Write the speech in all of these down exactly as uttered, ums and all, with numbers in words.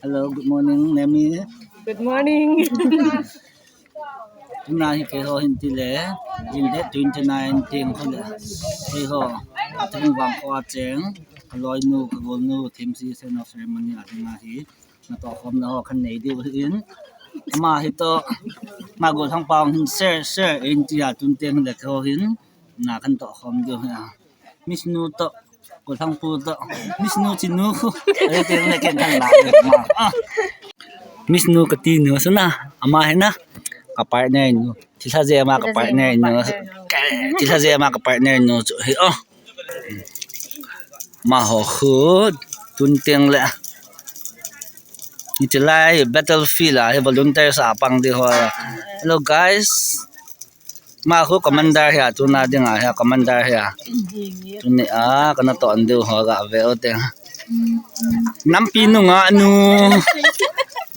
Hello, good morning, Nemi. Good morning. Tuna hi keiho hin tile, in date twenty-nine teng khu le, keiho, Tibung Vangkho a cheng, kaloinu, kagolnu, Themsi Sign of Ceremony a dinga hi, natoh khomna ho khan nei diu ahin. Ama hi toh, ama golhangpa hin share, share, in tia tun teng le keiho hin, na khan toh khom diu ahi. Miss Nu toh, golhangpu toh, Miss Nu chinu. Ei, teng le ken khan la le ma. Ah. Miss Nu kati nu suna, ama hi na, ka partner nu. Thilha je ama ka partner nu. Thilha je ama ka partner nu chu hi, oh. Amaho khu, tun teng le. Hiche lai battlefield a hi volunteers a pang diu ho. Hello guys. Ama khu commander hi a, tuna dinga hi a, commander hi a. Tuni a, kana toh an diu ho ga ve u te. Nampi nunga nu.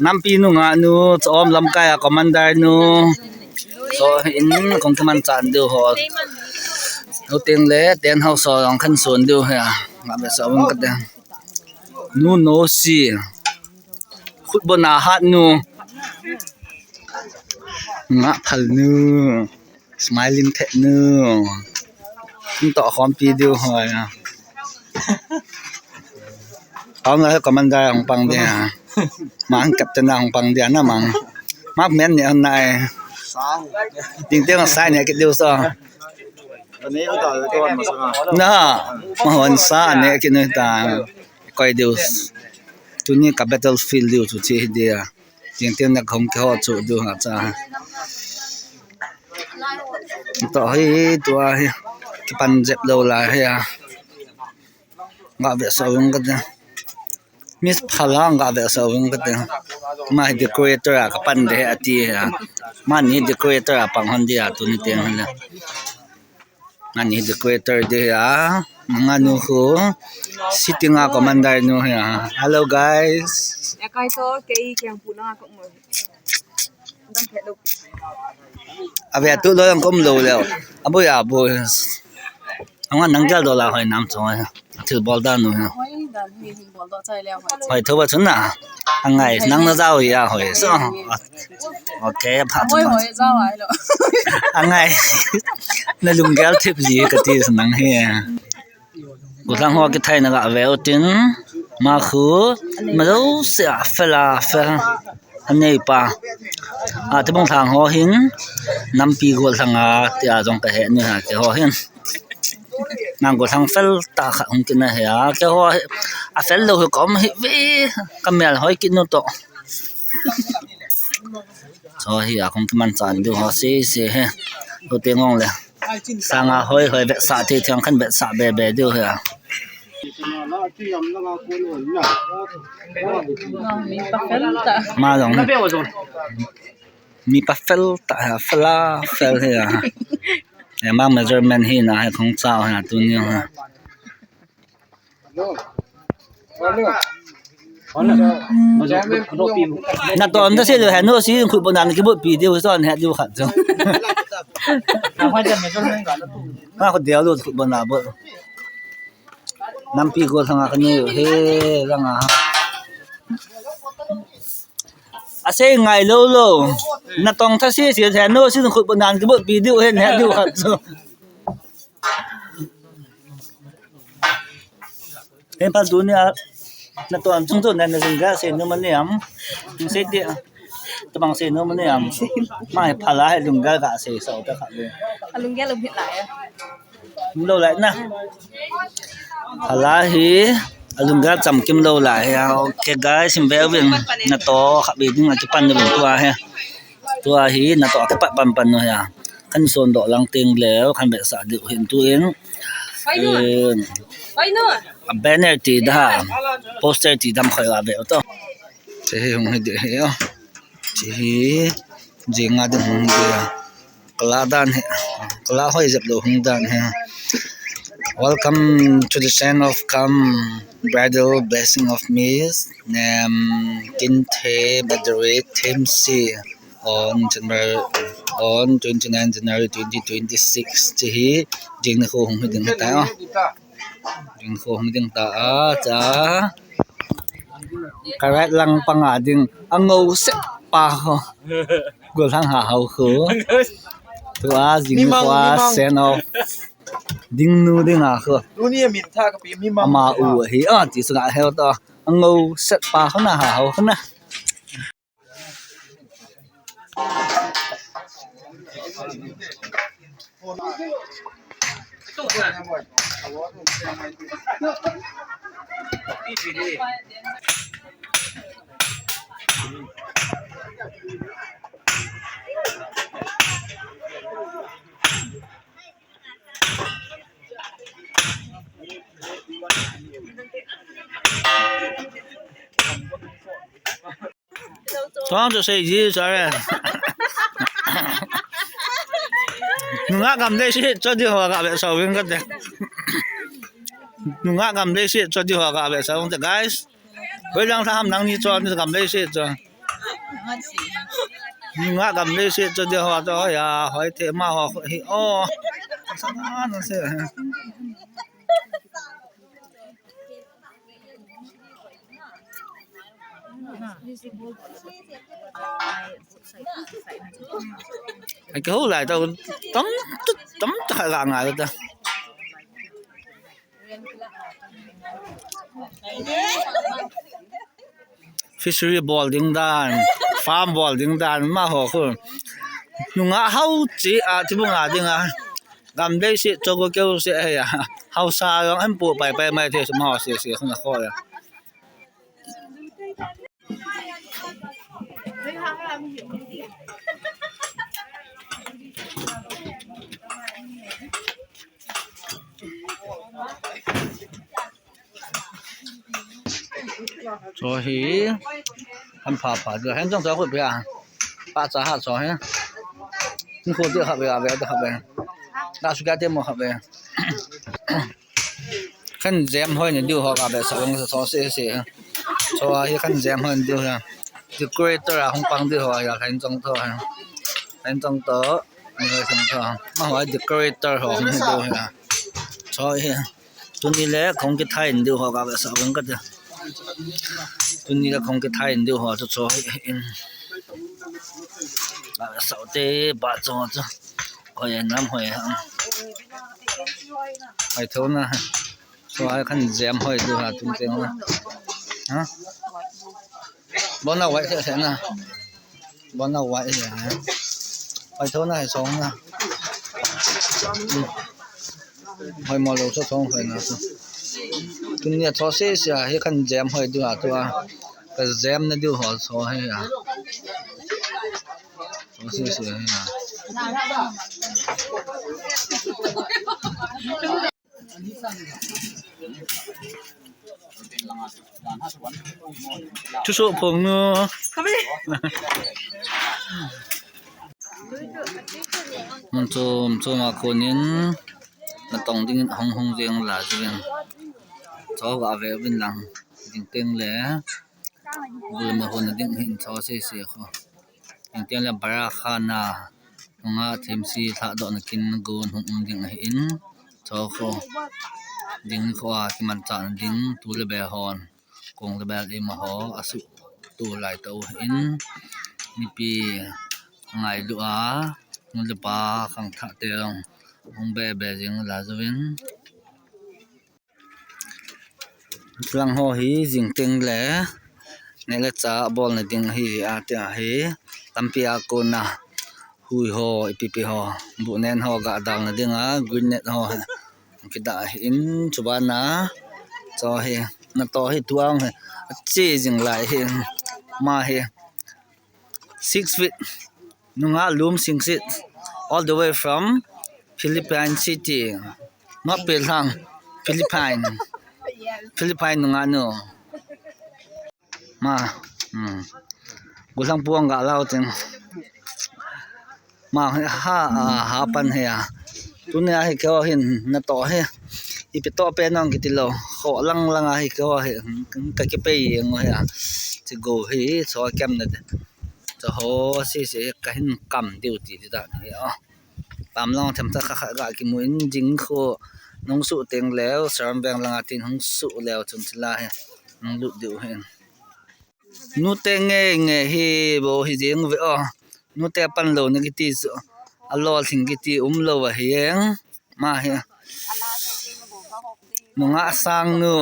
Nampi nunga nu, Chom lamkai a commander nu. So, in kong kiman chan diu ho. Ho teng le, tent house ho jong khan son diu hi a. Nga ve sa vang ka te. Nu no si. Khutbona hat nu. Nga phal nu. Smiling thei nu. Natoh khompi diu ho a. Hung na commander hung pang dia. Mang captain a hung pang dia na mang. Mang men ni an nai. Ting ting sai ni kit diu so. Na, ma hon sa ni kit nu ta. Koi diu. Tuni ka battlefield diu chu chi dia. Ting ting na khom ke ho chu diu ha cha. Toh hi tua hi. Kipan jep lou lai hi a. Nga ve sa vang ka te. Miss Phalang nga ve sa vang ka te. Ama hi decorator a ka pan de ati a. Ama ni decorator a pang hon dia tuni teng le. Ama ni decorator de a. Nga nu khu. Sitting a commander nu hi a. Hello guys. Ya kai to kei kiang pu na ko mo. Ave tu lo yang kom lo le. Aboi aboi. Anga nang gel dola hoi nam chong. Thil bol dan nu. Hoi dan hi hin bol do chai le hoi. Hoi thoba chun na. Angai nang na jao ya hoi. So. Okay, pha tu. Hoi hoi jao ai lo. Angai. Na lunggel thip ji kati nang hi. Golhang ho kithai na ga ve u tin. Ma khu. Ma lo se a fel a fel. Anei pa. A, Tibung Lhang ho hin, nampi golhang a, tia jong ka he ni ha, keiho hin. Nang golhang fel tah khat hung kit na hi a, keiho hi, a fel lou hi ka um hi ve, ka mel hoi kit nu toh. Cho hi a, kong kiman chan diu ho se se hi. Tu te ngong le. Sanga hoi hoi vetsah thei thei khan vetsah be be diu hi a. Mi pa fel tah. Ma jong. Mi pa fel tah, fel a, fel hi a. Ama measurement hi na hi khong chao hi a tuni hi a. Natoh um ta se lou, henu si khut bol nan kibol pi diu, son he diu khat chu. Ma khu diu lou khut bol na bol. Nampi golhang a kani he langa. Asei ngai lou lou. Natong tha se se, henu si khut bol nan kibol pi diu, he he diu khat chu. He pa tu ni a, natoh chung chung na na jing ga se nu ma ni am. Ni se ti. Tabang se nu ma ni am. Ma he phala he lunggel ga se so ta kha le. A lunggel um hit lai a. Lou lai na. Phala hi a lunggel chamkim lou lai a. Okay guys, in veu vin natoh kha be ding a kipan ni vin tua he. Tua hi natoh a kipat pan pan nu he a. Kan son doh lang teng leu, kan vetsah diu hin tu in. Eh, a banner ti da, poster ti dam khoi a ve to. Che hi hung hi de hi o. Che hi jinga de hung de. Kala dan hi, kala hoi jep lou hung dan hi. Welcome to the sign of come bridal blessing of Miss, um, Kinthe Badri Themsi on January, on twenty-nine January twenty twenty-six. Che hi jing ni khu hung hi ding ta. Jing khu hung ding ta a cha. Ka right lang panga ding, angou set pa ho. Gollhang Hahao ho. Tua jing khoa send off ding nu dinga ho. Ama u ahi a ti sunga hel ta. Angou set pa ho na, Hahao ho na. Tuang chu sei ji, sorry. Nunga gam dei si cho di ho ga be so wing ka te. Nunga gam dei si cho di ho ga be so wing te, guys. Hoi lang tham nang ni cho ni gam dei si cho. Nunga gam dei si cho di ho to ya, hoi te ma ho hi o. Sa na se. Ai, ka ho lai tau, tam, tam ta kha ga nga ta. Fishery bol ding dan, farm bol ding dan, ma ho khu. Nunga hao chi a, thi bu nga ding a. Gam dei si, cho go keu si, he ya. Hausa jong, em pu pai pai mai the, ma ho si si, khu na kho ya. Cho hi, kan pha pha, cho hen jong cho khu pia. Pa cha ha cho hi. Ni khu ti kha pia, pia ti kha pia. Da su ka ti mo kha pia. Khan jem hoi ni diu ho ka be sa long sa tho se se. Cho hi khan jem hoi ni diu ha. Decorator a hung pang diu ho ya khan jong tho ha. Khan jong to ni ho jong tho. Ma ho decorator ho hung diu ha. Cho hi. Tuni le kong kithai ni diu ho ka be sa long ka te. Tuni le kong kithai ni diu ho cho cho hi in. Ka be sa te ba cho cho. Hoi nam hoi ha. Hoi tho na. Cho ai khan jem hoi diu ha tung teng na. Ha? Bona wai se se na. Bona wai se ha. Hoi tho na hai song na. Hoi mo lo so song hoi na so. Tuni a cho se se hi khan jem hoi diu ha tua. Ka jem na diu ho so hi ha. Cho se se hi ha. Thuso phong nu. Mun chom chom a konin natong dingin hung hung jeng la jeng. Cho ga ve vin lang ding teng le. Bul ma hon ding hin cho se se kho. Ding teng le bara khana. Nunga themsi thahdohna kin gon hung um ding ahin, cho kho ding kho a kimanchahna ding tu le bel hon, kong le bel ima ho asuh tu lai to ahin, mipi ngailu a, nu le pa khangthah te jong hung be be jing la jovin. Lang ho hi jing teng le, neh le chah bolna ding ahi, ati ahi, lampi a kona hui ho, ipi pi ho, buhnen ho gah dalna dinga, green net ho, kidah ahin, chubana, cho hi, nato hi tuang hi, ache jing lai hi, ma hi, six feet. Nunga lum singsit all the way from Philippine City. Not Penang, Philippine. Philippine nunga nu. Ma, hmm. Gulang puang ga lau ting. Ma, ha, ha, ha pan he ya. Tuni a hi keo hin nato he. Ipi to pe nong kiti lo. Kho lang lang a hi keo he. Ka kipei jeng he ya. Chi go hi, so kem na de. Cho ho si si kahin kam diu ti ti dan hi o. Pam long them ta kha kha ga kimu in jing kho nung su teng leo, saram beng langa tin hung su leo chun chila hi. Nung lut diu hin. Nute nge nge hi bou hi jeng ve o. Nute pan lou na kiti chu. A lolhing kiti um lou a hi jeng. Ma hi. Nunga sang nu.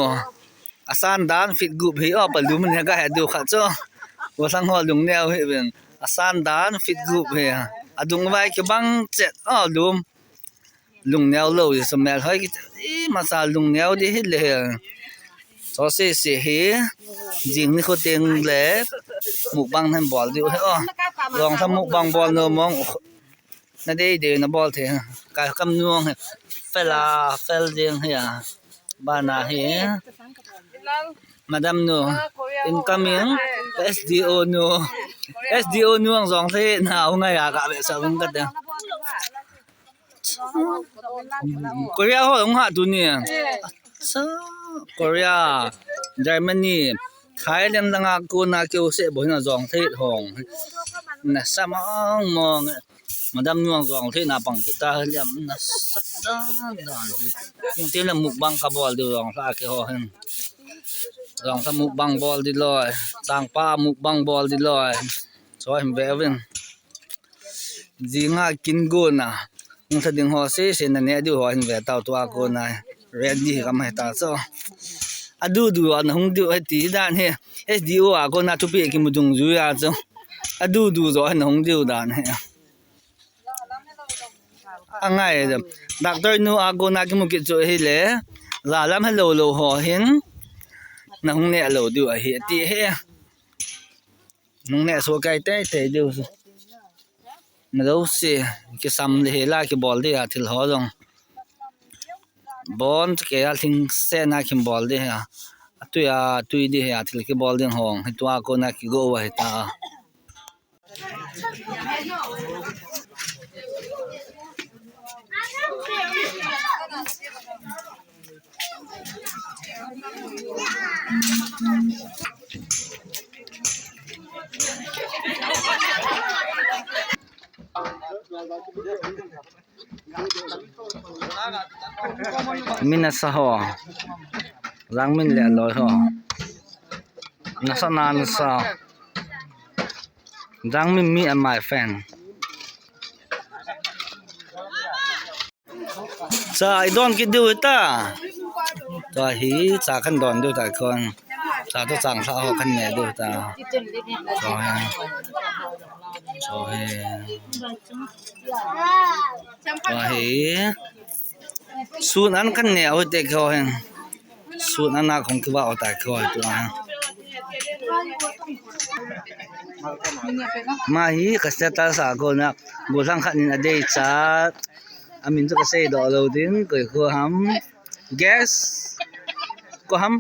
A san dan fit gup hi o, pa lum ne ka he du kha chu. Gollhang ho lungneo hi vin. A san dan fit gup hi. A dung vai kibang chet o lum. Lungneo lou, i sumel hoi ki, i masa lungneo di hi le. So si si hi, jing ni khuteng le, mukbang nan bol diu hi o. Jong sa mukbang bol nom mong, na dei dei na bol the, ka kam nuang hi, fel a, fel ding hi a, bana hi. Madam nu, incoming, S D O nu, S D O nu ang jong the na, u ngai a ka ve sa vung ka te. Korea ho hung ha tuni. Acha, Korea, Germany, Thailand langa kona keu se bo hina jong thei hong. Nasa mong mong. Madam nu ang jong thei na pang kita liam nasa dan dan. King te la mukbang ka bol diu jong la ke ho hin. Jong sa mukbang bol di loi. Tangpa mukbang bol di loi. So hin ve vin. Jinga kin gona. Hung sa ding ho se se na ne diu ho hin ve tau tua kona. Ready hi kam he ta so. A du du a na hung diu he ti dan he. S D O a kona thupi ki mu dung ju ya so. A du du jo na hung diu dan he. A ngai de. Doctor nu a kona ki mu ki chu hi le. La lam he lo lo ho hin. Na hung ne lo diu a hi ti he. Nung ne so kai tei tei diu. Na lo se, kisam le he la kibol di a thil ho jong. Bon ke a thing se na kim bol di a. A tui a, tui di a thil kibol ding hong. Hi tua kona kigo a hi ta. Min asa ho. Jangmin le aloi ho. Nasa na nasa. Jangmin, me and my friend. Cha, i don kit diu ta. Cha hi, cha kan don diu ta kon. Cha to chang sa ho kan ne diu ta. Cho he. Cho he. Cho he. Sun an kan ne au te ko hen. Sun an a kong kiva au ta ko tu a. Ma hi ka status a kona. Gollhang khat nin a dei cha. A min chu ka sei doh lo ding, koi ko ham. Guess. Ko ham.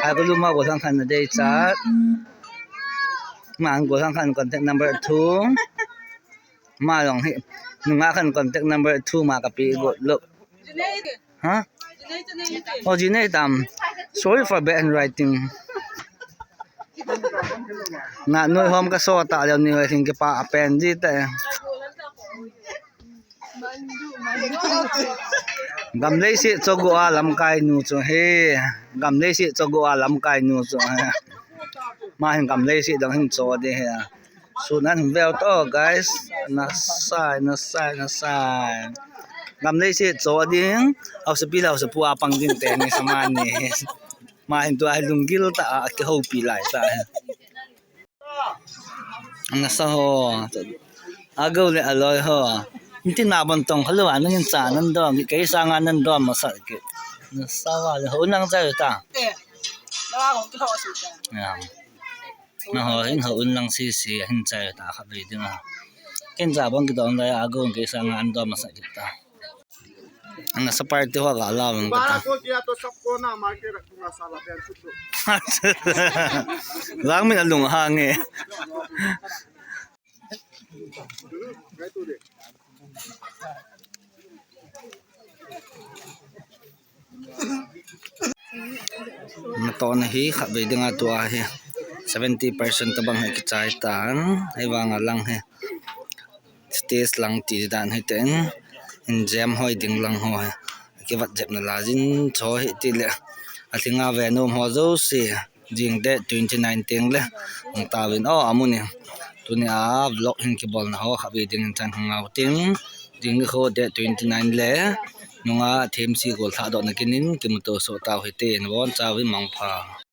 Ai ko lum ma gollhang khat na dei cha. Ma gollhang khat contact number two. Ma jong hi. Nunga khat contact number two ma ka pe go lo. Ha? Oh, Jine tam. Sorry for bad handwriting. Na noi hom ka so ta leo ni hoi thing ke pa a pen ji te. Gamlei si chogo a lamkai nu chu he. Gamlei si chogo a lamkai nu chu he. Ma hin gamlei si dang hin cho de he. Sun an veu to, guys. Nasai, nasai, nasai. Gamlei si cho ding. Au se pi lau se pu a pang ding te ni samani. Ma hin tua hi lunggil ta a kihoupi lai ta. Nasa ho. Ago le aloi ho. Nti na bon tong khalu a nangin cha nan dom. Kei sanga nan dom masa ke. Nasa wa le ho nang cha ta. Ya. Na ho hin ho un lang si si hin chai ta kha ve ding a. Ken cha bang kidong lai a go kei sanga an dom masa kita. Nasa party ho ga la bang kita. बारह सौ किया तो सबको ना मार के रखूंगा साला, बहन चोद। Jangmin alung hang e. Natohna hi khatvei dinga tua hi seventy percent tabang hi kichai tan, hivanga lang hi stage lang ti dan hi ten, in jam hoi ding lang ho hi kivat jep na lajin cho hi tile, alhinga ve nom ho jouse Jing date twenty nine teng le hung tauvin, o, amun in. Tuni a vlog hin kibolna ho khatvei ding in chan hung ngau ting. Jing nikho date twenty nine le nunga themsi gol thahdohna kin in kimuto soh tau hite, nabonchauvin mangpha.